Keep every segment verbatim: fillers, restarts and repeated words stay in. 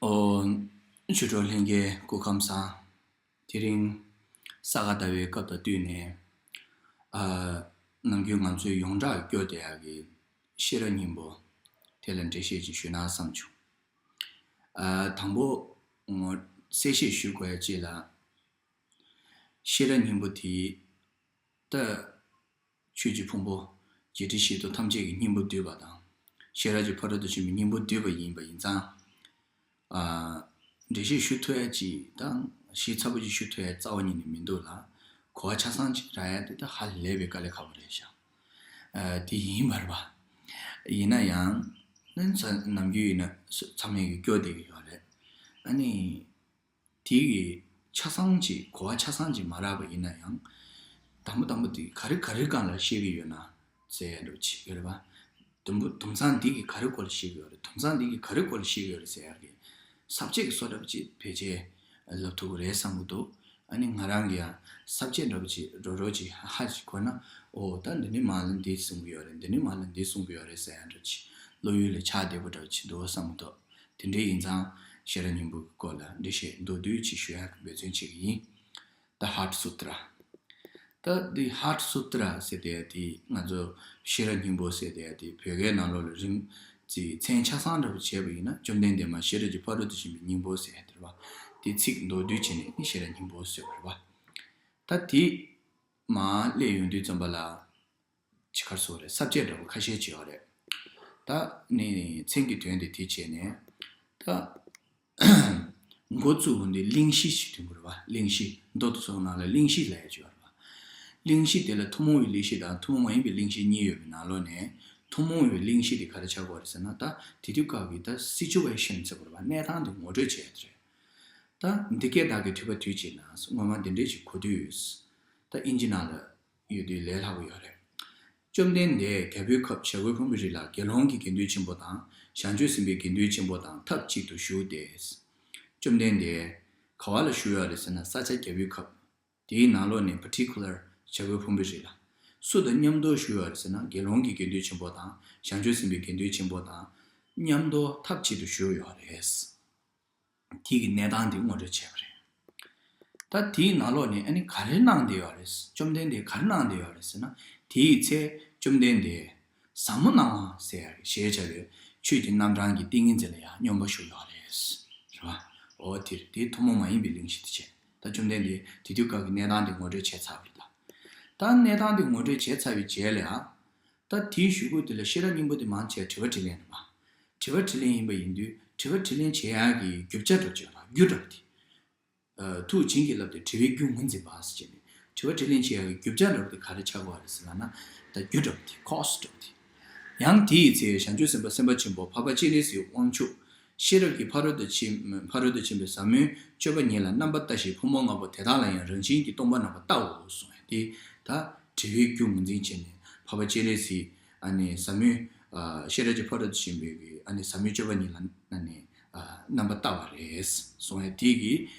ཨོ། ཆོས་གྲོགས་ལྷན་རྒྱས་སྐུ་ཁམས་བཟང་། དེ་རིང་ས་ག་ཟླ་བའི་སྐབས་དང་བསྟུན་ནས། ཨ། ནམ་རྒྱུན་ང་ཚོའི་ཡོངས་གྲགས་སྐྱོར་བསྡད་ཡག་གི་ཤེས་རབ་སྙིང་པོ་དེ་ལ་འགྲེལ་བཤད་ཅིག་ཞུས་ན་བསམ་བྱུང་། ཨ། དང་པོ་ངོ་གསལ་བཤད་ཞུ་དགོས་ཡ་ཅིག་ལ། ཤེས་རབ་སྙིང་པོ་དེ་ད་ཆོས་ཀྱི་ཕུང་པོ་བརྒྱད་ཁྲི་བཞི་སྟོང་ཐམས་ཅད་ཀྱི་སྙིང་པོ་བསྡུས་པ་དང་། ཤེས་རབ་ཀྱི་ཕ་རོལ་ཏུ་ཕྱིན་པའི་སྙིང་པོ་བསྡུས་པ་ཡིན་པ་ཡིན་ཙང་། ཨ། འགྲེལ་བཤད་ཞུ་ཐུབ་ཡ་ཅིག་དང་ཞིབ་ཚགས་པོ་ཅིག་ཞུ་ཐུབ་ཡ་རྩ་བ་ཉིད་ནས་མི་འདུག་ལ། གོ་བ་ཆ་ཚང་ཅིག་རག་ཡ་དེ་ད་ཧ་ལས་པའི་དཀའ་ལས་ཁག་པོ་རེད་ཤག་ཨ། དེ་ཡིན་པར་བ། ཡིན་ན་ཡང་ནི་ཚ་ནམ་རྒྱུན་ཡིན་ན་ཚང་མས་ཀྱི་སྐྱོར་བསྡད་ཀྱི་ཡོད་རེད། ཨ་ནི། དེ་གི་ཆ་ཚང་ཅིག་གོ་བ་ཆ་ཚང་ཅིག་མ་རག་པ་ཡིན་ན་ཡང་། དང་པོ་དང་པོ་དེ་ག་རེ་ག་རེ་སྒང་ལ་བཤད་ཀྱི་ཡོད་ན་ཟེར་ཡ་འདྲ་ཅིག་ཡོད་རེད་པ། དུམ་བུ་དུམ་ཚང་འདི་གི་ག་རེ་སྐོར་ལ་བཤད་ཀྱི་ཡོད་རེད། དུམ་ཚང་འདི་གི་ག་རེ་སྐོར་ལ་བཤད་ཀྱི་ཡོད་རེད་ཟེར་ཡ་གི་ས་བཅད་ཀྱི་བཟོ་འདྲ་པོ་ཅིག་ཕལ་ཆེར་ལབ་ཐུབ་ཀྱི་རེད་བསམ་གྱི་འདུག་ཨ་ནི་ང་རང་གི་ཡང་ས་བཅད་འདྲ་པོ་ཅིག་རོ་རོ་ཅིག་ཧ་ཅིག་གོ་ན། ཨོ་ད་འདི་ནི་མ་ལ་འདི་གསུང་གི་ཡོད་རེད། འདི་ནི་མ་ལ་འདི་གསུང་གི་ཡོད་རེད་ཟེར་ཡ་འདྲ་ཅིག་བློ་ཡུལ་ལ་ཆགས་བསྡད་པ་འདྲ་ཅིག་འདུག་བསམ་གྱི་འདུག་དེ་འདྲ་ཡིན་ཙང་ཤེས་རབ་སྙིང་པོ་གི་སྐོར་ལ་འགྲེལ་བཤད་མདོར་བསྡུས་ཅིག་ཞུ་ཡག་གི་འབད་བརྩོན་བྱེད་ཀྱི་ཡིན། The Heart Sutra། ད་The Heart Sutra ཟེར་དེ་དེ་ང་ཚོ་ཤེས་རབ་སྙིང་པོ་ཟེར་དེ་དེ་བོད་སྐད་ནང་ལོགས་ལ་རིང་ཙི་མཚན་ཆ་ཚང་འདྲ་པོ་བྱས་པ་ཡིན་ན། བཅོམ་ལྡན་འདས་མ་ཤེས་རབ་ཀྱི་ཕ་རོལ་ཏུ་ཕྱིན་པའི་སྙིང་པོ་ཟེར་དེ་རེད་པ། དེ་ཚིག་མདོར་བསྡུས་བྱས་ནས་ནི་ཤེས་རབ་སྙིང་པོ་ཟེར་བ་རེད་པ། ད་དེ་མར་སླེབས་ཡོང་དུས་ཙམ་པ་ལ། ཅི་ག་རེ་ཟེར་དགོས་རེད། ས་བཅད་འདྲ་པོ་ཁ་ཤས་ཅིག་ཡོད་རེད། ད་ནི་མཚན་གྱི་དོན་དེ་དེ་བྱས་ནས། ད་འགོ་བཙུགས་འོང་དུས་གླེང་གཞི་ཞིག་ཐོན་གྱི་རེད་པ། གླེང་གཞི། མདོ་སྡེ་ཚོགས་ནང་ལ་གླེང་གཞི་ལབ་ཡ་ཅིག་ཡོད་རེད་པ། གླེང་གཞི་དེ་ལ་ཐུན་མོང་བའི་གླེང་གཞི་དང་ཐུན་མོང་མ་ཡིན་པའི་གླེང་གཞི་གཉིས་ཡོད་པའི་ནང་ལོགས་ནས། ཐུན་མོང་བའི་གླེང་གཞི་དེ་ག་རེ་ཆགས་ཀྱི་ཡོད་རེད་ཟེར་ན། ད་དེ་དུས་སྐབས་ཀྱི་ད་situation ཟེར་དགོས་རེད་པ། གནས་སྟངས་དེ་ངོ་སྤྲོད་བྱས་ཡ་དེ་རེད། ད་འདི་སྐད་བདག་གིས་ཐོས་པ་དུས་གཅིག་ན། སྔོན་མ་འདི་འདྲས་ཅིག་གོ་དུས། ད་ཨིན་ཇི་ནང་ལ་ཡོད་དུས་ལས་སླ་པོ་ཡོད་རེད། བཅོམ་ལྡན་འདས་རྒྱལ་པོའི་ཁབ་བྱ་རྒོད་ཕུང་པོའི་རི་ལ་དགེ་སློང་གི་དགེ་འདུན་ཆེན་པོ་དང་། བྱང་ཆུབ་སེམས་དཔའི་དགེ་འདུན་ཆེན་པོ་དང་ཐབས་གཅིག་ཏུ་བཞུགས་ཏེ། བཅོམ་ལྡན་འདས་ག་བ་ལ་བཞུགས་ཡོད་རེད་ཟེར་ན། ས་སྐྱ་རྒྱལ་པོའི་ཁབ། དེའི་ནང་ལོགས་ནས་particular བྱ་རྒོད་ཕུང་པོའི་རི་ལ། སུ་དང་མཉམ་དུ་བཞུགས་ཡོད་རེད་ཟེར་ན། དགེ་སློང་གི་དགེ་འདུན་ཆེན་པོ་དང་། བྱང་ཆུབ་སེམས་དཔའི་དགེ་འདུན་ཆེན་པོ་དང་མཉམ་དུ་ཐབས་གཅིག་ཏུ་བཞུགས་ཡོད་རེད། དེ་གི་གནས་སྟངས་དེ་ངོ་སྤྲོད་བྱས་པ་རེད། ད་དེའི་ནང་ལོགས་ནས་ཨ་ནི་ག་རེ་གནང་བསྡད་ཡོད་རེད། བཅོམ་ལྡན་འདས་ག་རེ་གནང་བསྡད་ཡོད་རེད་ཟེར་ན། དེའི་ཚེ་བཅོམ་ལྡན་འདས་ཟབ་མོ་སྣང་བ་ཟེར་ཡག་གི་ཞེས་བྱ་བའི་ཆོས་ཀྱི་རྣམ་གྲངས་ཀྱི་ཏིང་ངེ་འཛིན་ལ་ཡང་སྙོམས་པར་ཞུགས་ཡོད་རེད། རེད་པ། འོ་དེ་རེད། དེ་ཐུན་མོང་མ་ཡིན་པའི་གླེང་གཞི་དེ་བྱས། ད་བཅོམ་ལྡན་འདས་དེ་དུས་སྐབས་ཀྱི་གནས་སྟངས་དེ་ངོ་སྤྲོད་བྱས་ཚར་བ་རེད་ད། ད་གནས་སྟངས་དེ་ངོ་སྤྲོད་བྱས་ཚར་བའི་རྗེས་ལ་ཡང་། ད་དེའི་གཞུག་གུ་དེ་ལ་ཤེས་རབ་སྙིང་པོ་དེ་མང་ཆེ་དྲི་བ་དྲིས་ལན་རེད་པ། དྲི་བ་དྲིས་ལན་ཡིན་པ་ཡིན་དུས། དྲི་བ་དྲིས་ལན་བྱེད་ཡག་གི་རྒྱུ་ཆ་འདྲ་བོ་ཅིག་ཡོད་རེད་པ། རྒྱུ་འདྲ་བོ་དེ། ཨ། ཐུགས་བྱིན་གྱིས་བརླབས་ཏེ་དྲི་བའི་རྒྱུ་ངོས་འཛིན་པ་ཟེར་བྱས་ནས། དྲི་བ་དྲིས་ལན་བྱེད་ཡག་གི་རྒྱུ་ཆ་འདྲ་བོ་དེ་ག་རེ་ཆགས་ཀྱི་ཡོད་རེད་ཟེར་ལབ་ན། ད་རྒྱུ་འདྲ་བོ་དེ། cause འདྲ་བོ་དེ། ཡང་དེའི་ཚེ་བྱང་ཆུབ་སེམས་དཔའ་སེམས་དཔའ་ཆེན་པོ་འཕགས་པ་སྤྱན་རས་གཟིགས་དབང་ཕྱུག་ཤེས་རབ་ཀྱི་ཕ་རོལ་ཏུ་ཕྱིན། ཕ་རོལ་ཏུ་ཕྱིན་པའི་ཟབ་མོའི་སྤྱོད་པ་ཉིད་ལ་རྣམ་པར་ལྟ་ཞིང་། ཕུང་པོ་ལྔ་པོ་དེ་དག་ལ་ཡང་རང་བཞིན་གྱིས་སྟོང་པར་རྣམ་པར་བལྟའོ་གསུངས་པས། དེ་ད་དྲི་བའི་རྒྱུ་ངོས་འཛིན་བྱས་ནས། འཕགས་པ་སྤྱན་རས་གཟིགས་ཨ་ནི་ཟབ་མོའི། ཨ། ཤེས་རབ་ཀྱི་ཕ་རོལ་ཏུ་ཕྱིན་པའི་གི་ཨ་ནི་ཟབ་མོའི་སྤྱོད་པ་ཉིད་ལ་ཨ་ནི། ཨ། རྣམ་པར་བལྟ་བ་རེད་གསུངས་པས། དེ་གི་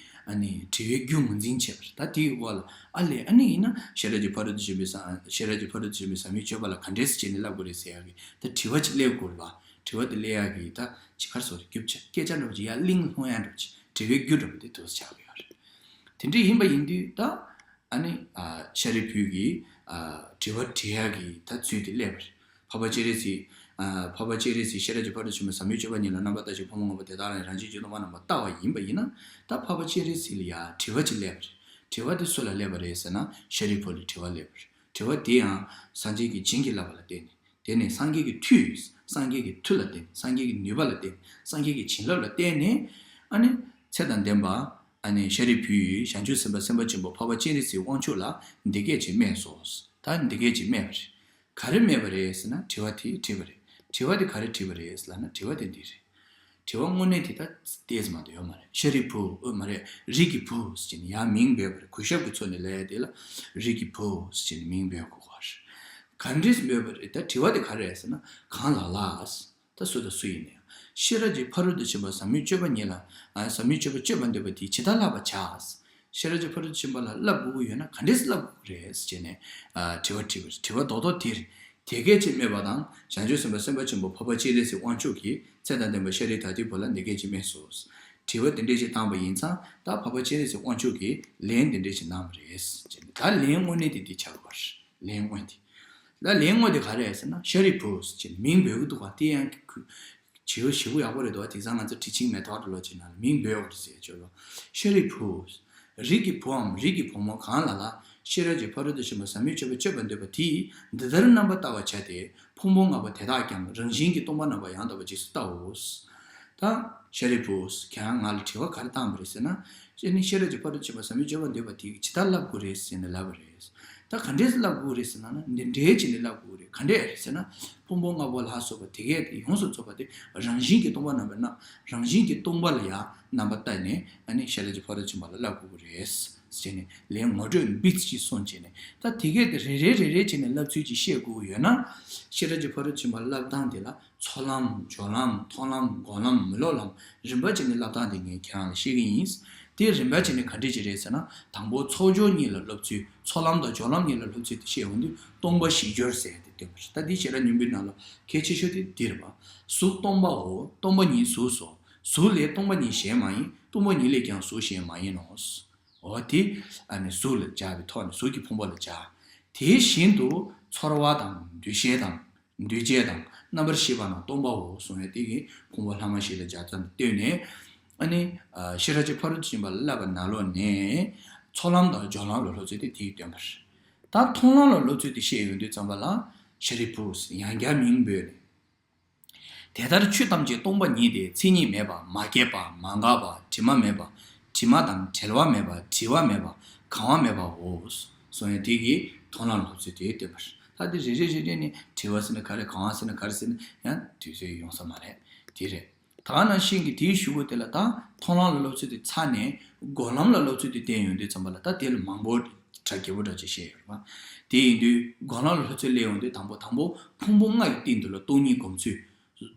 ཨ་ནི་དྲི་བའི་རྒྱུ་ངོས་འཛིན་བྱས་པ་རེད། ད་དེའི་འོག་ལ་ཨ་ལས། ཨ་ནི་ཡིན་ན་ཤེས་རབ་ཀྱི་ཕ་རོལ་ཏུ་ཕྱིན་པའི་ས། ཤེས་རབ་ཀྱི་ཕ་རོལ་ཏུ་ཕྱིན་པའི་ཟབ་མོའི་སྤྱོད་པ་ལ་ག་འདྲས་སེ་བྱས་ནས་བསླབ་དགོས་རེད་ཟེར་ཡག་གི་ད་དྲི་བ་ཅིག་སླེབས་དགོས་རེད་པ། དྲི་བ་དེ་སླེབས་ཡག་གི་ད་ཅི་ག་རེ་ཟེར་དགོས་རེད། རྒྱུ་ཆ་སྐད་ཆ་འདྲ་བོ་ཅིག་ཡར་གླེང་སློང་ཡག་འདྲ་བོ་ཅིག་དྲི་བའི་རྒྱུ་འདྲ་བོ་དེ་འདུག་སེ་ཆགས་ཀྱི་ཡོད་རེད། དེ་འདྲ་ཡིན་པ་ཡིན་དུས་ད་ཨ་ནི། ཨ། ཤཱ་རིའི་བུས་ཀྱིས། ཨ། དྲི་བ་དྲི་ཡག་གི་ད་ཚུལ་དེ་སླེབས་པ་རེད། འཕགས་པ་སྤྱན་རས་གཟིགས། ཨ། འཕགས་པ་སྤྱན་རས་གཟིགས་ཤེས་རབ་ཀྱི་ཕ་རོལ་ཏུ་ཕྱིན་པའི་ཟབ་མོའི་སྤྱོད་པ་ཉིད་ལ་རྣམ་པར་ལྟ་ཞིང་། ཕུང་པོ་ལྔ་པོ་དེ་དག་ལ་ཡང་རང་བཞིན་གྱིས་སྟོང་པར་རྣམ་པར་བལྟ་བ་ཡིན་པ་ཡིན་ན། ད་འཕགས་པ་སྤྱན་རས་གཟིགས་ལ་ཡང་དྲི་བ་ཅིག་སླེབས་པ་རེད། དྲི་བ་དེ་སུ་ལ་སླེབས་པ་རེད་ཟེར་ན། ཤཱ་རིའི་བུ་ལ་དྲི་བ་སླེབས་པ་རེད། དྲི་བ་དེ་ཡང་སངས་རྒྱས་ཀྱིས་བྱིན་གྱིས་བརླབས་པ་ལ་བརྟེན་ནས། དེ་ནས་སངས་རྒྱས་ཀྱི་མཐུས། སངས་རྒྱས་ཀྱི་མཐུ་ལ་བརྟེན། སངས་རྒྱས་ཀྱི་ནུས་པ་ལ་བརྟེན། སངས་རྒྱས་ཀྱི་བྱིན་རླབས་ལ་བརྟེན་ནས། ཨ་ནི་ཚེ་དང་ལྡན་པ་ཨ་ནི་ཤཱ་རིའི་བུས་བྱང་ཆུབ་སེམས་དཔའ་སེམས་དཔའ་ཆེན་པོ་འཕགས་པ་སྤྱན་རས་གཟིགས་དབང་ཕྱུག་ལ་འདི་སྐད་ཅེས་སྨྲས་སོ། ད་འདི་སྐད་ཅེས་སྨྲས་པ་རེད། ག་རེ་སྨྲས་པ་རེད་ཟེར་ན། དྲི་བ་དེ་དྲིས་པ་རེད། དྲི་བ་དེ་ག་རེ་དྲིས་པ་རེད་ཟེར་ལབ་ན། དྲི་བ་དེ་འདི་རེད། དྲི་བ་དངོས་གནས་དེ་ད་ཏོག་ཙམ་མ་གཏོགས་ཡོད་མ་རེད། ཤཱ་རིའི་བུ། ཨོ་མ་རེད། རིགས་ཀྱི་བུ་ཟེར་ནས་ཡང་མིང་འབོད་པ་རེད། གུས་ཞབས་ཀྱི་ཚུལ་ནས་ལབ་ཡ་དེ་ལ་རིགས་ཀྱི་བུ་ཟེར་ནས་མིང་འབོད་དགོས་པ་རེད། ག་འདྲས་འབོད་པ་རེད། ད་དྲི་བ་དེ་ག་རེ་རེད་ཟེར་ན། གང་ལགས་ལ། ད་སུ་དང་སུ་ཡིན་ན་ཡང་། ཤེས་རབ་ཀྱི་ཕ་རོལ་ཏུ་ཕྱིན་པ་ཟབ་མོའི་སྤྱོད་པ་ཉིད་ལ། ཨ། ཟབ་མོའི་སྤྱོད་པ་སྤྱོད་པར་འདོད་པ་དེས་ཇི་ལྟར་བསླབ་པར་བྱ། ཤེས་རབ་ཀྱི་ཕ་རོལ་ཏུ་ཕྱིན་པ་ལ་བསླབ་དགོས་ཀྱི་ཡོད་ན་ག་འདྲས་སེ་བསླབ་དགོས་ཀྱི་རེད་ཟེར་བྱས་ནས། ཨ། དྲི་བ་དྲིས་པ་རེད། དྲི་བ་རྡོག་རྡོག་དེ་རེད། དེ་སྐད་ཅེས་སྨྲས་པ་དང་། བྱང་ཆུབ་སེམས་དཔའ་སེམས་དཔའ་ཆེན་པོ་འཕགས་པ་སྤྱན་རས་གཟིགས་དབང་ཕྱུག་གིས་ཚེ་དང་ལྡན་པ་ཤཱ་རི་དྭ་ཏིའི་བུ་ལ་འདི་སྐད་ཅེས་སྨྲས་སོ། དྲི་བ་དེ་འདྲས་ཞིག་བཏང་པ་ཡིན་ཙང་། ད་འཕགས་པ་སྤྱན་རས་གཟིགས་དབང་ཕྱུག་གིས་ལན་དེ་འདྲས་ཞིག་གནང་བ་རེད་ཅེས། ད་ལན་དངོས་གནས་དེ་འདི་ཆགས་པ་རེད། ལན་དངོས་དེ། ད་ལན་དངོས་དེ་ག་རེ་རེད་ཟེར་ན། ཤཱ་རིའི་བུ་ཅེས་མིང་འབོད་ཀྱི་འདུག་ག་དེ་ཡང་ཁུ་བྱིའུ་ཞེ་པོ་ཡག་པོ་རེད་འདུག་ག་དེང་སང་ང་ཚོ་ཁྲི་ཆིང་མེ་ཏོག་འདྲ་ལོ་ཅིག་ནང་ལ་མིང་འབོད་ཡོད་རེད་ཟེར་ཆོག་ལོ། ཤཱ་རིའི་བུ། རིགས་ཀྱི་བུའམ་རིགས་ཀྱི་བུ་མོ་གང་ལ་ལ་ཤེས་རབ་ཀྱི་ཕ་རོལ་ཏུ་ཕྱིན་པ་ཟབ་མོའི་སྤྱོད་པ་སྤྱད་པར་འདོད་པ་དེས་འདི་ལྟར་རྣམ་པར་བལྟ་བར་བྱ་སྟེ། ཕུང་པོ་ལྔ་པོ་དེ་དག་ཀྱང་རང་བཞིན་གྱིས་སྟོང་པར་རྣམ་པར་ཡང་དག་པར་རྗེས་སུ་བལྟའོ། ད་ཤཱ་རིའི་བུ། ཁྱེད་རང་ང་ལ་དྲི་བ་ག་རེ་བཏང་བ་རེད་ཟེར་ན། ཤེས་ནི་ཤེས་རབ་ཀྱི་ཕ་རོལ་ཏུ་ཕྱིན་པ་ཟབ་མོའི་སྤྱོད་པར་འདོད་པ་དེ་ཇི་ལྟར་བསླབ་དགོས་རེད་ཟེར་ནས་ལབ་པ་རེད། ད་ག་འདྲས་སེ་བསླབ་དགོས་རེད་ཟེར་ན་ན། འདི་འདྲའི་བྱས་ནས་བསླབ་དགོས་རེད། ག་འདྲས་རེད་ཟེར་ན། ཕུང་པོ་ལྔ་པོ་ལ་སོགས་པ་དེ་གས་དེ་ཡོངས་སུ་རྫོགས་པ་དེ་རང་བཞིན་གྱིས་སྟོང་པར་རྣམ་པར་སྣང་། རང་བཞིན་གྱིས་སྟོང་པ་ལ་ཡང་རྣམ་པར་བལྟས་ནས། ཨ་ནི་ཤེས་རབ་ཀྱི་ཕ་རོལ་ཏུ་ཕྱིན་པ་ལ་བསླབ་དགོས་ཀྱི་རེད་ཟེར་ནས་ལན་ངོ་སྤྲོད་འབིགས་ཅིག་གསུངས་བྱས་ནས། ད་དེ་གས་དེ་རེ་རེ་རེ་རེ་བྱས་ནས་བསླབ་ཚུལ་ཅིག་བཤད་དགོས་ཀྱི་ཡོད་ན། ཤེས་རབ་ཀྱི་ཕ་རོལ་ཏུ་ཕྱིན་པ་བསླབ་སྟངས་དེ་ལ་ཚོགས་ལམ། སྦྱོར་ལམ། མཐོང་ལམ། སྒོམ་ལམ། མི་སློབ་ལམ། རིམ་པ་བྱས་ནས་བསླབ་སྟངས་དེ་ངས་ཁྱེད་རང་ལ་བཤད་ཀྱི་ཡིན། དེ་རིམ་པ་བྱས་ནས་ག་འདྲས་ཅིག་རེད་ཟེར་ན། དང་པོ་ཚོགས་སྦྱོར་གཉིས་ལ་སློབ་ཚུལ། ཚོགས་ལམ་དང་སྦྱོར་ལམ་གཉིས་ལ་སློབ་ཚུལ་དེ་བཤད་ཡོང་དུས་སྟོང་པ་གཞི་སྦྱོར་ཟེར་ཡ་དེ་སྟོན་པ་རེད། ད་འདི་ཤེས་རབ་སྙིང་པོའི་ནང་ལ་གལ་ཆེ་ཤོས་དེ་འདི་རེད་པ། གཟུགས་སྟོང་པའོ། སྟོང་པ་ཉིད་གཟུགས་སོ། གཟུགས་ལས་སྟོང་པ་ཉིད་གཞན་མ་ཡིན། སྟོང་པ་ཉིད་ལས་ཀྱང་གཟུགས་གཞན་མ་ཡིན་ནོ། འོ་དེ། ཨ་ནི་གཟུགས་ལ་སྦྱར་བའི་ཐོག་ནས་གཟུགས་ཀྱི་ཕུང་པོ་ལ་སྦྱར། དེ་བཞིན་དུ་ཚོར་བ་དང་། འདུ་ཤེས་དང་། འདུ་བྱེད་དང་། རྣམ་པར་ཤེས་པ་རྣམས་སྟོང་པའོ་གསུངས་ཡ་དེ་གི་ཕུང་པོ་ལྷག་མ་བཞི་ལ་སྦྱར་ཙམ་ལ་ལྟོས་ནས། ཨ་ནི་ཨ་ཤེས་རབ་ཀྱི་ཕ་རོལ་ཏུ་ཕྱིན་པ་ལ་བསླབ་པ་ནང་ལོགས་ནས་ཚོགས་ལམ་དང་སྦྱོར་ལམ་ལ་སློབ་ཚུལ་དེ་དེས་སྟོན་པ་རེད། ད་མཐོང་ལམ་ལ་སློབ་ཚུལ་དེ་བཤད་ཡོང་དུས་ཙམ་པ་ལ། ཤཱ་རིའི་བུ། ཡང་བསྐྱར་མིང་འབོད་ནས། དེ་ལྟར་ཆོས་ཐམས་ཅད་སྟོང་པ་ཉིད་དེ། མཚན་ཉིད་མེད་པ། མ་སྐྱེས་པ། མ་འགགས་པ། དྲི་མ་མེད་པ། དྲི་མ་དང་བྲལ་བ་མེད་པ། བྲི་བ་མེད་པ། གང་བ་མེད་པའོ། གསུངས་ཡ་དེ་གིས་མཐོང་ལམ་སློབ་ཚུལ་དེ་སྟོན་པ་རེད། ད་དེ་རེ་རེ་རེ་རེ་ནས་བྲི་བ་ཟེར་ན་ག་རེ། གང་བ་ཟེར་ན་ག་རེ་ཟེར་ན་ཡང་དུས་ཚོད་ཡོང་ས་མ་རེད། དེ་རེད། ད་ག་ནང་བཞིན་གྱི་དེའི་གཞུག་གུ་དེ་ལ། ད་མཐོང་ལམ་ལ་སློབ་ཚུལ་དེ་ཚར་ནས་སྒོམ་ལམ་ལ་སློབ་ཚུལ་དེ་བསྟན་ཡོང་དུས་ཙམ་པ་ལ། ད་དེ་ལ་མང་པོ་གྲ་རྒྱས་པོ་འདྲ་ཅིག་བཤད་ཡོད་རེད་པ། དེ་ཡིན་དུས་སྒོམ་ལམ་ལ་སློབ་ཚུལ་སླེབས་ཡོང་དུས་དང་པོ་དང་པོ་ཕུང་པོ་ལྔ་ཡི་སྟེང་དུ་ལ་སྟོང་ཉིད་སྒོམ་ཚུལ།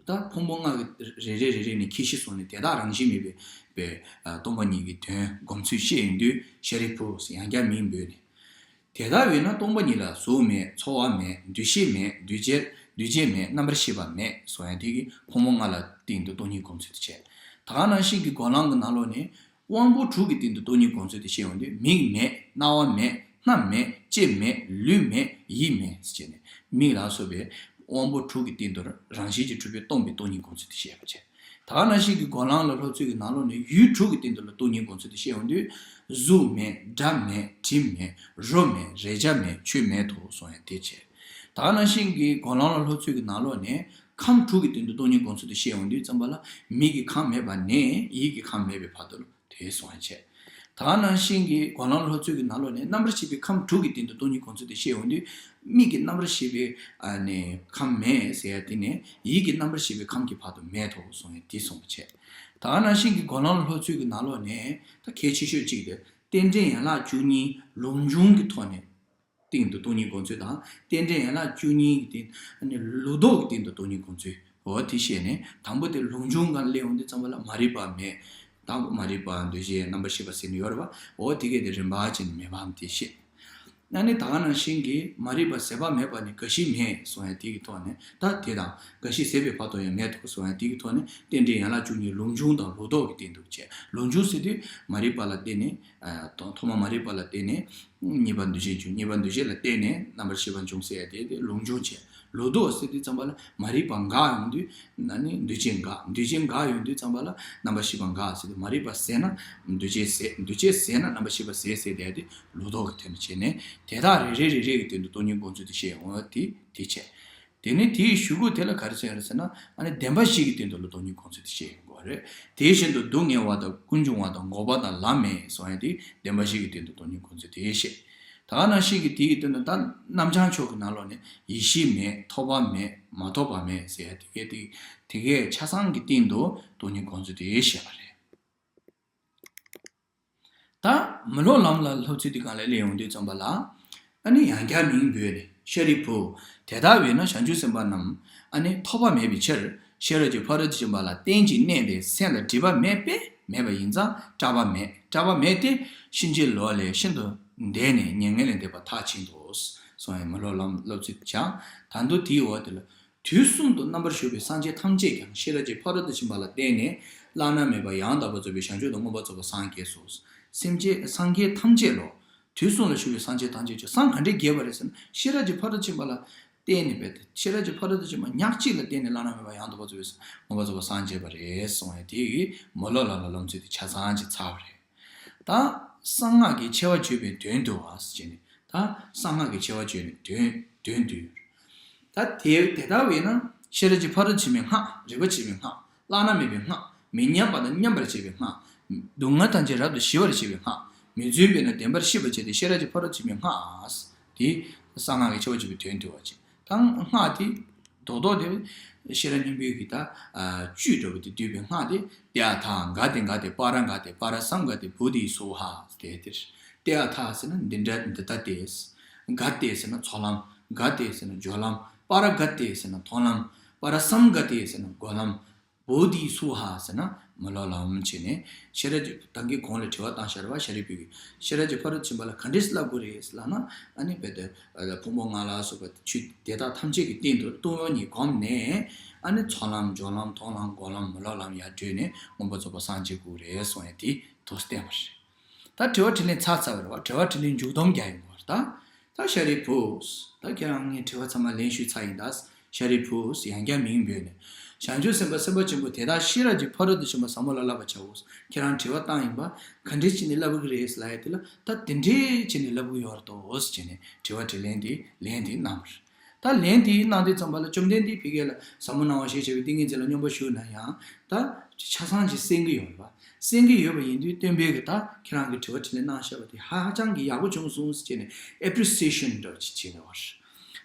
ད་ཕུང་པོ་ལྔ་གི་རེ་རེ་རེ་རེ་ནས་ཁྱད་གཞི་བཟུང་ནས་དེ་དག་རང་བཞིན་མེད་པའི་པའི་ཨ་སྟོང་པ་ཉིད་ཀྱི་དོན་སྒོམ་ཚུལ་བཤད་ཡོང་དུས། ཤཱ་རིའི་བུ་ཡང་བསྐྱར་མིང་འབོད་ནས། དེ་ལྟ་བས་ན་སྟོང་པ་ཉིད་ལ་གཟུགས་མེད། ཚོར་བ་མེད། འདུ་ཤེས་མེད། འདུ་བྱེད་འདུ་བྱེད་མེད། རྣམ་པར་ཤེས་པ་མེད་གསུངས་ཡ་དེ་གིས་ཕུང་པོ་ལྔ་ལ་སྟེང་དུ་སྟོང་ཉིད་སྒོམ་ཚུལ་དེ་བྱས། ད་ག་ནང་བཞིན་གྱི་སྒོམ་ལམ་གྱི་ནང་ལོགས་ནས། དབང་པོ་དྲུག་གི་སྟེང་དུ་སྟོང་ཉིད་སྒོམ་ཚུལ་དེ་བཤད་ཡོང་དུས། མིག་མེད། རྣ་བ་མེད། སྣ་མེད། ལྕེ་མེད། ལུས་མེད། ཡིད་མེད་ཟེར་བྱས་ནས། མིག་ལ་སོགས་པའི་དབང་པོ་དྲུག་གི་སྟེང་དུ་རང་བཞིན་གྱིས་གྲུབ་པའི་སྟོང་པའི་སྟོང་ཉིད་སྒོམ་ཚུལ་དེ་བཤད་པ་བྱས། ད་ག་ནང་བཞིན་གྱི་སྒོམ་ལམ་ལ་སློབ་ཚུལ་གྱི་ནང་ལོགས་ནས་ཡུལ་དྲུག་གི་སྟེང་དུ་ལ་སྟོང་ཉིད་སྒོམ་ཚུལ་དེ་བཤད་ཡོང་དུས། གཟུགས་མེད། སྒྲ་མེད། དྲི་མེད། རོ་མེད། རེག་བྱ་མེད། ཆོས་མེད་དོ་གསུངས་ཡ་དེ་བྱས། ད་ག་ནང་བཞིན་གྱི་སྒོམ་ལམ་ལ་སློབ་ཚུལ་གྱི་ནང་ལོགས་ནས་ཁམས་དྲུག་གི་སྟེང་དུ་སྟོང་ཉིད་སྒོམ་ཚུལ་དེ་བཤད་ཡོང་དུས་ཙམ་པ་ལ། མིག་གི་ཁམས་མེད་པ་ནས་ཡིད་ཀྱི་ཁམས་མེད་པའི་བར་དུ་ལ་དེ་གསུངས་ཡ་བྱས། ད་ག་ནང་བཞིན་གྱི་སྒོམ་ལམ་སློབ་ཚུལ་གྱི་ནང་ལོགས་ནས་རྣམ་པར་ཤེས་པའི་ཁམས་དྲུག་གི་སྟེང་དུ་སྟོང་ཉིད་སྒོམ་ཚུལ་དེ་བཤད་ཡོང་དུས། མིག་གི་རྣམ་པར་ཤེས་པའི་ཨ་ནི་ཁམས་མེད་ཟེར་ཡ་དེ་ནས་ཡིད་ཀྱི་རྣམ་པར་ཤེས་པའི་ཁམས་ཀྱི་བར་དུ་མེད་དོ་གསུངས་ཡ་དེ་གསུངས་པ་བྱས། ད་ག་ནང་བཞིན་གྱི་སྒོམ་ལམ་སློབ་ཚུལ་གྱི་ནང་ལོགས་ནས་ད་གལ་ཆེ་ཤོས་གཅིག་དེ། རྟེན་འབྲེལ་ཡན་ལག་བཅུ་གཉིས་ལུགས་འབྱུང་གི་ཐོག་ནས་སྟེང་དུ་སྟོང་ཉིད་སྒོམ་ཚུལ་དང་། རྟེན་འབྲེལ་ཡན་ལག་བཅུ་གཉིས་ཀྱི་སྟེང་། ཨ་ནི་ལུགས་ལྡོག་གི་སྟེང་དུ་སྟོང་ཉིད་སྒོམ་ཚུལ། འོ་དེ་བཤད་ནས། དང་པོ་དེ་ལུགས་འབྱུང་སྒང་སླེབས་ཡོང་དུས་ཙམ་པ་ལ་མ་རིག་པ་མེད། དང་པོ་མ་རིག་པ། འདུ་བྱེད། རྣམ་པར་ཤེས་པ་ཟེར་ནས་ཡོད་རེད་པ། འོ་དེ་གས་དེ་རིམ་པ་བྱས་ནས་མེད་པའམ་དེ་བཤད། ཨ་ནི་ད་ག་ནང་བཞིན་གྱི་མ་རིག་པ་ཟད་པ་མེད་པ་ནི་རྒ་ཤི་མེད་གསུངས་ཡ་དེ་གི་ཐོག་ནས། ད་དེ་དང་རྒ་ཤི་ཟད་པའི་བར་དུ་ཡང་མེད་དོ་གསུངས་ཡ་དེ་གི་ཐོག་ནས། རྟེན་འབྲེལ་ཡན་ལག་བཅུ་གཉིས་ལུགས་འབྱུང་དང་ལུགས་ལྡོག་གི་སྟེང་དུ་བྱས། ལུགས་འབྱུང་ཟེར་དུས་མ་རིག་པ་ལ་བརྟེན་ནས། ཨ་ཐོག་མ་མ་རིག་པ་ལ་བརྟེན་ནས། གཉིས་པ་འདུ་བྱེད་འབྱུང་། གཉིས་པ་འདུ་བྱེད་ལ་བརྟེན་ནས་རྣམ་པར་ཤེས་པ་འབྱུང་ཟེར་ཡ་དེ་དེ་ལུགས་འབྱུང་བྱས། ལུགས་ལྡོག་ཟེར་དུས་ཙམ་པ་ལ་མ་རིག་པ་འགག་ཡོང་དུས་ན་ནི་འདུ་བྱེད་འགག་འདུ་བྱེད་འགག་ཡོང་དུས་ཙམ་པ་ལ་རྣམ་པར་ཤེས་པ་འགག་ཟེར་དུས། མ་རིག་པ་ཟད་ན་འདུ་བྱེད་ཟད། འདུ་བྱེད་ཟད་ན་རྣམ་པར་ཤེས་པ་ཟད་ཟེར་དེ་དེ་ལུགས་ལྡོག་གི་དོན་དུ་བྱས་ནས། དེ་དག་རེ་རེ་རེ་རེ་གི་སྟེང་དུ་སྟོང་ཉིད་སྒོམ་ཚུལ་དེ་བཤད་འོང་བ་དེ་དེ་བྱས། དེ་ནས་དེའི་གཞུག་གུ་དེ་ལ་ག་རེ་ཟེར་ཡོད་རེད་ཟེར་ན། ཨ་ནི་བདེན་པ་བཞི་གི་སྟེང་དུ་ལ་སྟོང་ཉིད་སྒོམ་ཚུལ་དེ་བཤད་ཡོང་གི་རེད། དེ་བཞིན་དུ་སྡུག་བསྔལ་བ་དང་ཀུན་འབྱུང་བ་དང་འགོག་པ་དང་ལམ་མེད་གསུངས་ཡ་དེ་བདེན་པ་བཞི་གི་སྟེང་དུ་སྟོང་ཉིད་སྒོམ་ཚུལ་དེ་བཤད། ད་ག་ནང་བཞིན་གྱི་དེའི་སྟེང་དུ་ད་རྣམ་བྱང་ཕྱོགས་ཀྱི་ནང་ལོགས་ནས་ཡེ་ཤེས་མེད། ཐོབ་པ་མེད། མ་ཐོབ་པ་མེད་ཟེར་ཡ་དེ་གས་དེ་དེ་གས་ཆ་ཚང་གི་སྟེང་དུ་སྟོང་ཉིད་སྒོམ་ཚུལ་དེ་བཤད་པ་རེད། ད་མི་སློབ་ལམ་ལ་སློབ་ཚུལ་འདི་སྒང་ལ་སླེབས་ཡོང་དུས་ཙམ་པ་ལ། ཨ་ནི་ཡང་བསྐྱར་མིང་འབོད་ནས། ཤཱ་རིའི་བུ། དེ་ལྟ་བས་ན་བྱང་ཆུབ་སེམས་དཔའ་རྣམས། ཨ་ནི་ཐོབ་པ་མེད་པའི་ཕྱིར། ཤེས་རབ་ཀྱི་ཕ་རོལ་ཏུ་ཕྱིན་པ་ལ་རྟེན་ཅིང་གནས་ཏེ། སེམས་ལ་སྒྲིབ་པ་མེད་པས་མེད་པ་ཡིན་ཙང་སྐྲག་པ་མེད། སྐྲག་པ་མེད་དེ། ཕྱིན་ཅི་ལོག་ལས་ཤིན་ཏུ་འདས་ནས་མྱ་ངན་ལས་འདས་པ་མཐར་ཕྱིན་ཏོ། གསུངས་ཡ་མི་སློབ་ལམ་སློབ་ཚུལ་བྱ། ད་དུང་དེའི་འོག་དེ་ལ། དུས་གསུམ་དུ་རྣམ་པར་བཞུགས་པའི་སངས་རྒྱས་ཐམས་ཅད་ཀྱང་ཤེས་རབ་ཀྱི་ཕ་རོལ་ཏུ་ཕྱིན་པ་ལ་བརྟེན་ནས་བླ་ན་མེད་པ་ཡང་དག་པར་རྫོགས་པའི་བྱང་ཆུབ་ཏུ་མངོན་པར་རྫོགས་པར་སངས་རྒྱས་སོ། སེམས་ཅན་སངས་རྒྱས་ཐམས་ཅད་ལོ། དུས་གསུམ་ལ་བཞུགས་པའི་སངས་རྒྱས་ཐམས་ཅད་ཀྱང་སངས་ག་འདྲས་རྒྱས་པ་རེད་ཟེར་ན། ཤེས་རབ་ཀྱི་ཕ་རོལ་ཏུ་ཕྱིན་པ་ལ་བརྟེན་ནས་བས་ཏེ། ཤེས་རབ་ཀྱི་ཕ་རོལ་ཏུ་ཕྱིན་པ་ཉག་གཅིག་ལ་བརྟེན་ནས་བླ་ན་མེད་པ་ཡང་དག་པར་རྫོགས་པའི་མངོན་པར་རྫོགས་པར་སངས་རྒྱས་པ་རེད་གསུངས་ཡ། དེ་ཡི་མི་སློབ་ལམ་ལ་རློམ་ཚུལ་དེ་ཆ་ཚང་ཅིག་ཚར་བ་རེད། ད་གསང་སྔགས་ཀྱི་ཆེ་བ་བརྗོད་པའི་དོན་དུ་བ་ཟེར་ནས། ད་གསང་སྔགས་ཀྱི་ཆེ་བ་བརྗོད་ནས་དོན་དོན་དུ། ད་དེ་དེ་ལྟ་བས་ན་ཤེས་རབ་ཀྱི་ཕ་རོལ་ཕྱིན་པའི་སྔགས། རིག་པ་ཆེ་བའི་སྔགས། བླ་ན་མེད་པའི་སྔགས། མི་མཉམ་པ་དང་མཉམ་པར་བྱེད་པའི་སྔགས། སྡུག་བསྔལ་ཐམས་ཅད་རབ་ཏུ་ཞི་བར་བྱེད་པའི་སྔགས། མི་བརྫུན་པས་ན་བདེན་པར་ཤེས་པར་བྱེད་དེ། ཤེས་རབ་ཀྱི་ཕ་རོལ་ཕྱིན་པའི་སྔགས། དེ་གསང་སྔགས་ཀྱི་ཆེ་བ་བརྗོད་པའི་དོན་དུ་བ་ཅིག་ད་སྔགས་དེ་རྡོག་རྡོག་དེ་ཤེས་རབ་སྙིང་པོའི་གི་ད་བཅུད་འདྲ་བོ་དེ་བསྡུས་པའི་སྔགས་དེ། ཏདྱ་ཐཱ། ག་ཏེ་ག་ཏེ། པཱ་ར་ག་ཏེ། པཱ་ར་སཾ་ག་ཏེ། བོ་དྷི་སྭཱ་ཧཱ། དེ་དེར་ཏདྱ་ཐཱ་ཟེར་ན་འདི་འདྲ་འདི་ལྟ་སྟེ། ག་ཏེ་ཟེར་ན་ཚོགས་ལམ། ག་ཏེ་ཟེར་ན་སྦྱོར་ལམ། པཱ་ར་ག་ཏེ་ཟེར་ན་མཐོང་ལམ། པཱ་ར་སཾ་ག་ཏེ་ཟེར་ན་སྒོམ་ལམ། བོ་དྷི་སྭཱ་ཧཱ་ཟེར་ན་མི་སློབ་ལམ་བྱས་ནས། ཤེས་རབ་ཀྱི་ད་གིན་གོང་ལ་དྲི་བ་བཏང་ཤར་བ་ཤཱ་རིའི་བུས་ཀྱིས། ཤེས་རབ་ཀྱི་ཕ་རོལ་ཕྱིན་པ་ལ་ག་འདྲས་བསླབ་དགོས་རེད་ལབ་ན། ཨ་ནི་བས་ཏེ་ཕུང་པོ་ལྔ་ལ་སོགས་པ་ཆོས་དེ་དག་ཐམས་ཅད་ཀྱི་སྟེང་དུ་སྟོང་ཉིད་བསྒོམས་ནས། ཨ་ནི་ཚོགས་ལམ་སྦྱོར་ལམ་མཐོང་ལམ་སྒོམ་ལམ་མི་སློབ་ལམ་ཡར་བགྲོད་ནས་མངོན་པར་རྫོགས་པར་སངས་རྒྱས་དགོས་རེད་གསུངས་ཡ་དེ་དུ་བསྟན་པ་རེད། ད་དྲི་བ་དྲིས་ལན་ཚར་ཚར་བ་རེད་བ། དྲི་བ་དྲིས་ལན་མཇུག་སྡོམ་རྒྱག་ཡོང་བ་རེད་ད། ད་ཤཱ་རིའི་བུ། ད་ཁྱེད་རང་ངས་དྲི་བ་ཚང་མ་ལན་ཞུས་ཚར་ཡིན་ད། ཤཱ་རིའི་བུ་ཡང་བསྐྱར་མིང་འབོད་ནས། བྱང་ཆུབ་སེམས་དཔའ་སེམས་དཔའ་ཆེན་པོ་དེ་དག་ཤེས་རབ་ཀྱི་ཕ་རོལ་ཏུ་ཕྱིན་པ་ཟབ་མོ་ལ་བསླབ་པར་བྱའོ། ཁྱེད་རང་དྲི་བ་བཏང་ཡིན་པ། ག་འདྲས་བྱས་ནས་བསླབ་ཀྱི་རེད་ལབ་ཡ་དེ་ལ། ད་དེ་འདྲས་བྱས་ནས་བསླབ་ཀྱི་ཡོད་རེད་དོ་ཟེར་ནས་དྲི་བ་དྲིས་ལན་དེ་ལན་དེ་གནང་བ་རེད། ད་ལན་དེ་གནང་དུས་ཙམ་པ་ལ་བཅོམ་ལྡན་འདས་ཕ་གི་ལ་ཟབ་མོ་སྣང་བ་ཞེས་བྱ་བའི་ཏིང་ངེ་འཛིན་ལ་སྙོམས་པར་ཞུགས་ན་ཡང་། ད་ཆ་ཚང་ཅིག་གསན་གྱི་ཡོད་རེད་བ། གསན་གྱི་ཡོད་པ་ཡིན་དུས་སྟོན་པས་ཀྱི་ད་ཁྱེད་རང་གི་དྲི་བ་དྲིས་ལན་གནང་བཞག་པ་དེ་ཧ་ཧ་ཅང་གི་ཡག་པོ་བྱུང་སོང་ཟེར་བྱས་ནས་ཨེ་པི་རི་སི་ཨེ་ཤན་འདྲ་བོ་ཅིག་བྱས་ཡོད་རེད།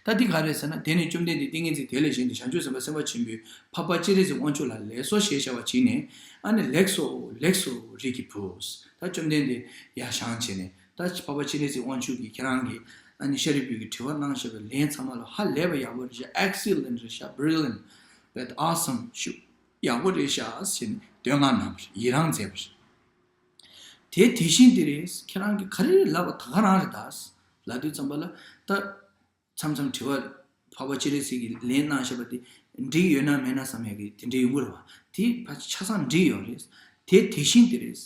ད་འདི་ག་རེད་ཟེར་ན། དེ་ནས་བཅོམ་ལྡན་འདས་ཏིང་ངེ་འཛིན་དེ་ལས་བཞེངས་ཏེ་བྱང་ཆུབ་སེམས་དཔའ་སེམས་དཔའ་ཆེན་པོས་འཕགས་པ་སྤྱན་རས་གཟིགས་དབང་ཕྱུག་ལ་ལེགས་སོ་ཞེས་བྱ་བ་བྱིན་ནས། ཨ་ནི་ལེགས་སོ་ལེགས་སོ་རིགས་ཀྱི་བུ། ད་བཅོམ་ལྡན་འདས་ཡར་བཞེངས་བྱས་ནས། ད་འཕགས་པ་སྤྱན་རས་གཟིགས་དབང་ཕྱུག་གིས་ཁྱེད་རང་གི་ཨ་ནི་ཤཱ་རིའི་བུ་གི་དྲི་བ་གནང་བཞག་པའི་ལན་ཚང་མ་ལ་ཧ་ལས་པ་ཡག་པོ་རེད་ཤག་ཨེག་སི་ལེན་ཊི་རེད་ཤག་བྷི་རི་ལི་ཡན་ཊི། བས་ཨོ་སམ་ཤུ། ཡག་པོ་རེད་ཤག་ཟེར་ནས་བསྟོད་བསྔགས་གནང་བ་རེད། ཡི་རང་མཛད་པ་རེད། དེ་དེ་བཞིན་དེ་རེད། ཁྱེད་རང་གིས་ག་རེ་ལབ་པ་ད་ག་རང་རེད་ད། ལབ་དུས་ཙམ་པ་ལ་ད། མཚམས་མཚམས་དྲི་བ། འཕགས་པ་སྤྱན་རས་གཟིགས་ཀྱིས་ལན་གནང་བཞག་པ་དེ་འགྲིག་ཡོད་ན་མེད་ན་བསམ་ཡག་གི་དེ་འདྲ་ཡོང་གི་རེད་བ། དེ་ཕལ་ཆ་ཚང་འགྲིག་ཡོད་རེད། དེ་དེ་བཞིན་དེ་རེད།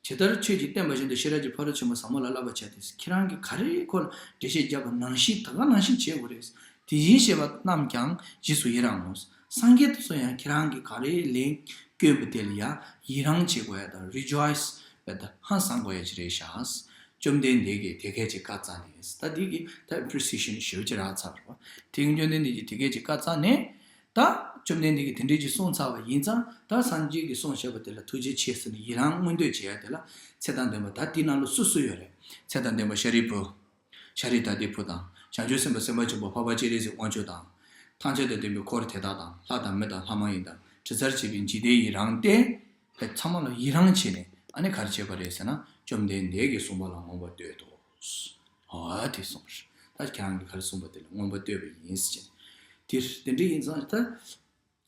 ཇི་ལྟར་ཁྱོད་ཀྱིས་བསྟན་པ་བཞིན་དུ་ཤེས་རབ་ཀྱི་ཕ་རོལ་ཕྱིན་པ་ཟབ་མོ་ལ་བསླབ་པར་བྱ་སྟེ། ཁྱེད་རང་གིས་ག་རེ་ཁོ་ལ་འགྲེལ་བཤད་བརྒྱབ་པ་ནང་བཞིན་ད་ག་ནང་བཞིན་བྱེད་དགོས་རེད། དེ་བཞིན་གཤེགས་པ་རྣམས་ཀྱང་རྗེས་སུ་ཡི་རང་ངོ་། སངས་རྒྱས་དེ་ཚོ་ཡང་ཁྱེད་རང་གིས་ག་རེ་ལན་བསྐྱོན་པ་དེ་ལ་ཡང་ཡི་རང་བྱེད་དགོས་ཡ་དང་རི་ཇོའི་སི་བས་ད་ཧང་སང་དགོས་ཡ་ཅིག་རེད་ཤག་བཅོམ་ལྡན་འདས་ཀྱིས་དེ་སྐད་ཅིག་བཀའ་སྩལ་ནས། ད་འདི་གི་ད་པི་རི་སི་ཨེ་ཤན་ཞེ་པོ་ཅིག་རག་ཚར་བ་རེད་བ། དེ་གི་བཅོམ་ལྡན་འདས་ཀྱིས་དེ་སྐད་ཅིག་བཀའ་སྩལ་ནས། ད་བཅོམ་ལྡན་འདས་ཀྱིས་དེ་འདྲས་ཅིག་གསུངས་ཚར་བ་ཡིན་ཙང་། ད་སངས་རྒྱས་ཀྱིས་གསུངས་བཞག་པ་དེ་ལ་ཐུགས་རྗེ་ཆེ་ཟེར་ནས་ཡི་རང་མངོན་འདོད་བྱེད་ཡ་དེ་ལ། ཚེ་དང་ལྡན་པ་ད་འདི་ནང་ལ་སུ་སུ་ཡོད་རེད། ཚེ་དང་ལྡན་པ་ཤཱ་རིའི་བུ། ཤཱ་རི་དྭ་ཏིའི་བུ་དང་། བྱང་ཆུབ་སེམས་དཔའ་སེམས་དཔའ་ཆེན་པོ་འཕགས་པ་སྤྱན་རས་གཟིགས་དབང་ཕྱུག་དང་། ཐམས་ཅད་དང་ལྡན་པའི་འཁོར་དེ་དག་དང་། ལྷ་དང་མི་དང་ལྷ་མ་ཡིན་དང་། དྲི་ཟར་བཅས་པའི་འཇིག་རྟེན་ཡི་རངས་ཏེ། དེ་ཚང་མ་ལ་ཡི་རངས་བྱས་ནས། ཨ་ནི་ག་རེ་བྱས་པ་རེད་ཟེར་ན། བཅོམ་ལྡན་འདས་ཀྱིས་གསུངས་པ་ལ་མངོན་པར་བསྟོད་དོ། ཨ་དེ་གསུངས་པ་རེད། ད་ཁྱེད་རང་གིས་ག་རེ་གསུངས་པ་དེ་ལ་མངོན་པར་བསྟོད་པ་ཡིན་ཟེར་བྱས་ནས། དེ་དེ་འདྲ་ཡིན་ཙང་ད།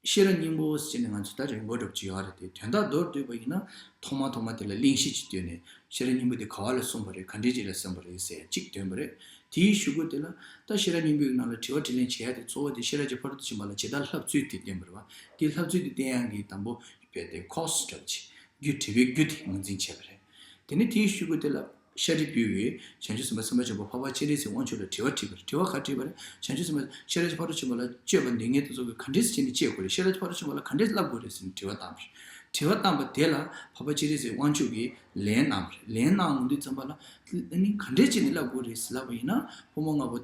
ཤེས་རབ་སྙིང་པོ་ཟེར་ནས་ང་ཚོས་ད་རིང་པོ་འདྲ་པོ་ཅིག་ཡོད་རེད་དེ། དོན་དག་མདོར་བསྡུས་པ་ཡིན་ན། ཐོག་མ་ཐོག་མ་དེ་ལ་གླེང་གཞི་ཅིག་བཏོན་ནས། ཤེས་རབ་སྙིང་པོ་དེ་ག་བ་ལ་གསུངས་པ་རེད། ག་འདྲས་ཅིག་ལ་གསུངས་པ་རེད་ཟེར་གཅིག་བཏོན་པ་རེད། དེའི་གཞུག་གུ་དེ་ལ་ད་ཤེས་རབ་སྙིང་པོའི་ནང་ལ་དྲི་བ་དྲིས་ལན་བྱེད་ཡ་དེ་གཙོ་བོ་དེ་ཤེས་རབ་ཀྱི་ཕ་རོལ་ཏུ་ཕྱིན་པ་ལ་ཇི་ལྟར་བསླབ་ཚུལ་དེ་བསྟན་པ་རེད་བ། དེ་བསླབ་ཚུལ་དེ་བསྟན་ཡ་གི་དང་པོ་རྦད་དེ་ཁོར་སི་འདྲ་པོ་ཅིག་རྒྱུ་དྲི་བའི་རྒྱུ་དེ་ངོས་འཛིན་བྱས་པ་རེད། དེ་ནས་དེའི་གཞུག་གུ་དེ་ལ་ཤཱ་རིའི་བུས་བྱང་ཆུབ་སེམས་དཔའ་སེམས་དཔའ་ཆེན་པོ་འཕགས་པ་སྤྱན་རས་གཟིགས་དབང་ཕྱུག་ལ་དྲི་བ་དྲིས་པ་རེད། དྲི་བ་ག་དྲིས་པ་རེད། བྱང་ཆུབ་སེམས་དཔའ་ཤེས་རབ་ཀྱི་ཕ་རོལ་ཏུ་ཕྱིན་པ་ལ་སྤྱོད་པ་འདི་ངས་དེ་ཚོ་གི་ག་འདྲས་བྱས་ནས་སྤྱད་དགོས་རེད། ཤེས་རབ་ཀྱི་ཕ་རོལ་ཏུ་ཕྱིན་པ་ལ་ག་འདྲས་བསླབ་དགོས་རེད་ཟེར་ནས་དྲི་བ་བཏང་པ་རེད། དྲི་བ་བཏང་པ་དེ་ལ་འཕགས་པ་སྤྱན་རས་གཟིགས་དབང་ཕྱུག་གིས་ལན་གནང་བ་རེད། ལན་གནང་ཡོང་དུས་ཙམ་པ་ལ། ཨ་ནི་ག་འདྲས་བྱས་ནས་བསླབ་དགོས་རེད་ཟེར་ལབ་པ་ཡིན་ན། ཕོ་མོ་ལྔ་པོ་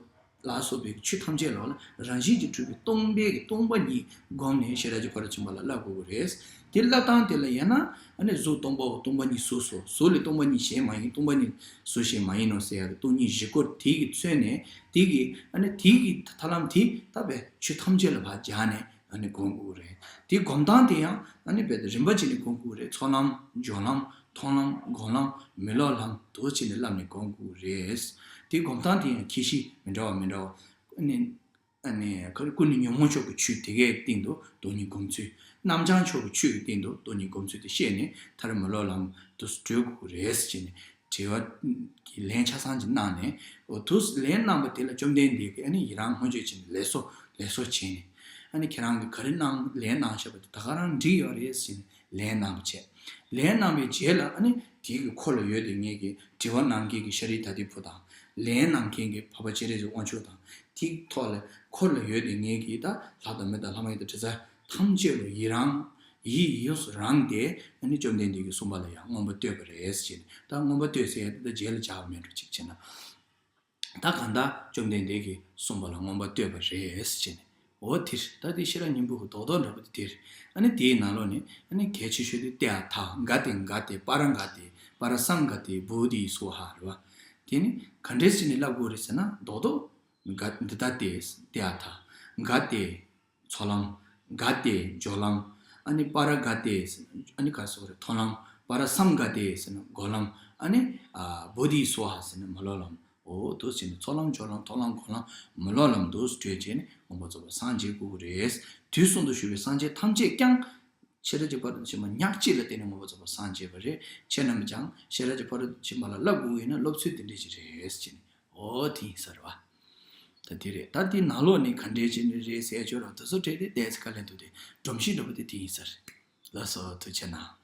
ལ་སོགས་པའི་ཆོས་ཐམས་ཅད་ལ་རང་བཞིན་གྱིས་གྲུབ་པའི་སྟོང་པའི་གི་སྟོང་པ་ཉིད་བསྒོམས་ནས་ཤེས་རབ་ཀྱི་ཕ་རོལ་ཏུ་ཕྱིན་པ་ལ་བསླབ་དགོས་ཀྱི་རེད། དེ་བསླབ་སྟངས་དེ་ལ་ཡང་ན། ཨ་ནི་གཟུགས་སྟོང་པའོ། སྟོང་པ་ཉིད་གཟུགས་སོ། གཟུགས་ལས་སྟོང་པ་ཉིད་གཞན་མ་ཡིན། སྟོང་པ་ཉིད་གཟུགས་གཞན་མ་ཡིན་ནོ་ཟེར་ཡ་གི་སྟོང་ཉིད་བཞི་སྐོར་དེ་གིས་མཚོན་ནས། དེ་གི་ཨ་ནི་དེ་གི་ཐར་ལམ་དེ་ད་བས་ཆོས་ཐམས་ཅད་ལ་ཕར་སྦྱར་ནས། ཨ་ནི་སྒོམ་དགོས་རེད། དེ་སྒོམ་སྟངས་དེ་ཡང་ཨ་ནི་རྦད་དེ་རིམ་པ་བྱས་ནས་སྒོམ་དགོས་རེད། ཚོགས་ལམ། སྦྱོར་ལམ། མཐོང་ལམ། སྒོམ་ལམ། མི་སློབ་ལམ་དུ་བྱས་ནས་བསླབས་ནས་སྒོམ་དགོས་རེད། དེ་སྒོམ་སྟངས་དེ་ཡང་ཁྱད་གཞི་མི་འདྲ་བ་མི་འདྲ་བ། ཨ་ནི་ཨ་ནི་ཀུན་ནས་ཉོན་མོངས་ཕྱོགས་ཀྱི་ཆོས་དེ་གའི་སྟེང་དུ་སྟོང་ཉིད་སྒོམ་ཚུལ། རྣམ་བྱང་ཕྱོགས་ཀྱི་ཆོས་ཀྱི་སྟེང་དུ་སྟོང་ཉིད་སྒོམ་ཚུལ་དེ་བཤད་ནས་མཐར་མི་སློབ་ལམ་དུ་བགྲོད་དགོས་རེད་ཟེར་ནས། དྲི་བ་གི་ལན་ཆ་ཚང་ཅིག་གནང་ནས། འོ་དུ་ལན་གནང་པ་དེ་ལ་བཅོམ་ལྡན་འདས་ཀྱིས་ཨ་ནི་ཡི་རང་མངོན་སྤྱོད་བྱས་ནས་ལེགས་སོ་ལེགས་སོ་བྱས་ནས། ཨ་ནི་ཁྱེད་རང་གིས་ག་རེ་གནང་ལན་གནང་བཞག་པ་དེ་ད་ག་རང་འགྲིག་ཡོད་རེད་ཟེར་ནས་ལན་གནང་བ་བྱས། ལན་གནང་བའི་རྗེས་ལ་ཨ་ནི་དེའི་གི་འཁོར་ལ་ཡོད་དེ་ངེད་ཀྱི་དྲི་བ་གནང་མཁན་གྱི་ཤཱ་རི་དྭ་ཏིའི་བུ་དང་། ལན་གནང་མཁན་གྱི་འཕགས་པ་སྤྱན་རས་གཟིགས་དབང་ཕྱུག་དང་། དེའི་ཐོག་ལ་འཁོར་ལ་ཡོད་དེ་ངེད་ཀྱི་ད་ལྷ་དང་མི་དང་ལྷ་མ་ཡིན་དང་དྲི་ཟ་ཐམས་ཅད་ལ་ཡི་རང་ཡིད་ཡོངས་སུ་རངས་ཏེ། ཨ་ནི་བཅོམ་ལྡན་འདས་ཀྱིས་གསུངས་པ་ལ་ཡང་མངོན་པར་བསྟོད་པ་རེད་ཟེར་ནས། ད་མངོན་པར་བསྟོད་ཟེར་ཡ་དེ་ད་རྗེས་ལ་སྦྱར་བ་མིན་འགྲོ་གཅིག་བྱས་ན། ད་གང་ལྟར་བཅོམ་ལྡན་འདས་ཀྱིས་གསུངས་པ་ལ་མངོན་པར་བསྟོད་པ་རེད་ཟེར་ནས། འོ་དེ་རེད། ད་དེ་ཤེས་རབ་སྙིང་པོ་གི་རྡོག་རྡོག་འདྲ་པོ་དེ་དེ་རེད། ཨ་ནི་དེའི་ནང་ལོགས་ནས་ཨ་ནི་གལ་ཆེ་ཤོས་དེ་ཏདྱ་ཐཱ། ག་ཏེ་ག་ཏེ་པཱ་ར་ག་ཏེ་པཱ་ར་སཾ་ག་ཏེ་བོ་དྷི་སྭཱ་ཧཱ་རེད་བ། དེ་ནི་ག་འདྲས་ཟེར་ནས་ལབ་དགོས་རེད་ཟེར་ན། རྡོག་རྡོག་ག་འདི་ལྟ་སྟེ། ཏདྱ་ཐཱ། ག་ཏེ་ཚོགས་ལམ། ག་ཏེ་སྦྱོར་ལམ། ཨ་ནི་པཱ་ར་ག་ཏེ། ཨ་ནི་ག་སོགས་རེད། མཐོང་ལམ། པཱ་ར་སཾ་ག་ཏེ་ཟེར་ན་སྒོམ་ལམ། ཨ་ནི་ཨ་བོ་དྷི་སྭཱ་ཧཱ་ཟེར་ན་མ་ལོག་ལམ། འོ་དེ་ཟེར་ནས་ཚོགས་ལམ་སྦྱོར་ལམ་མཐོང་ལམ་སྒོམ་ལམ་མ་ལོག་ལམ་དེ་བགྲོད་བྱས་ནས་མངོན་པར་རྫོགས་པར་སངས་རྒྱས་དགོས་ཀྱི་རེད། དུས་གསུམ་དུ་བཞུགས་པའི་སངས་རྒྱས་ཐམས་ཅད་ཀྱང་ཤེས་རབ་ཀྱི་ཕ་རོལ་ཏུ་ཕྱིན་པ་ཉག་གཅིག་ལ་བརྟེན་ནས་མངོན་པར་རྫོགས་པར་སངས་རྒྱས་པ་རེད། ཁྱེད་རྣམས་ཀྱང་ཤེས་རབ་ཀྱི་ཕ་རོལ་ཏུ་ཕྱིན་པ་ལ་བསླབ་དགོས་ཀྱི་ཡིན་ན་སློབ་ཚུལ་འདི་འདྲ་ཞིག་རེད་ཟེར་ནས། འོ་དེ་ཡིན་ས་རེད་བ། ད་དེ་རེད། ད་དེ་ནང་ལོགས་ནས་ག་འདྲས་བྱས་ནས་རེད་ཟེར་ཆོག་ར། དེ་ཚོ་བྲིས་ཏེ་བལྟས་ཚེ་དཀའ་ལས་འདུག་སྟེ། སྒྲོམ་གཞི་འདྲ་པོ་དེ་དེ་ཡིན་ས་རེད། ལགས་སོ། ཐུགས་རྗེ་གནང་།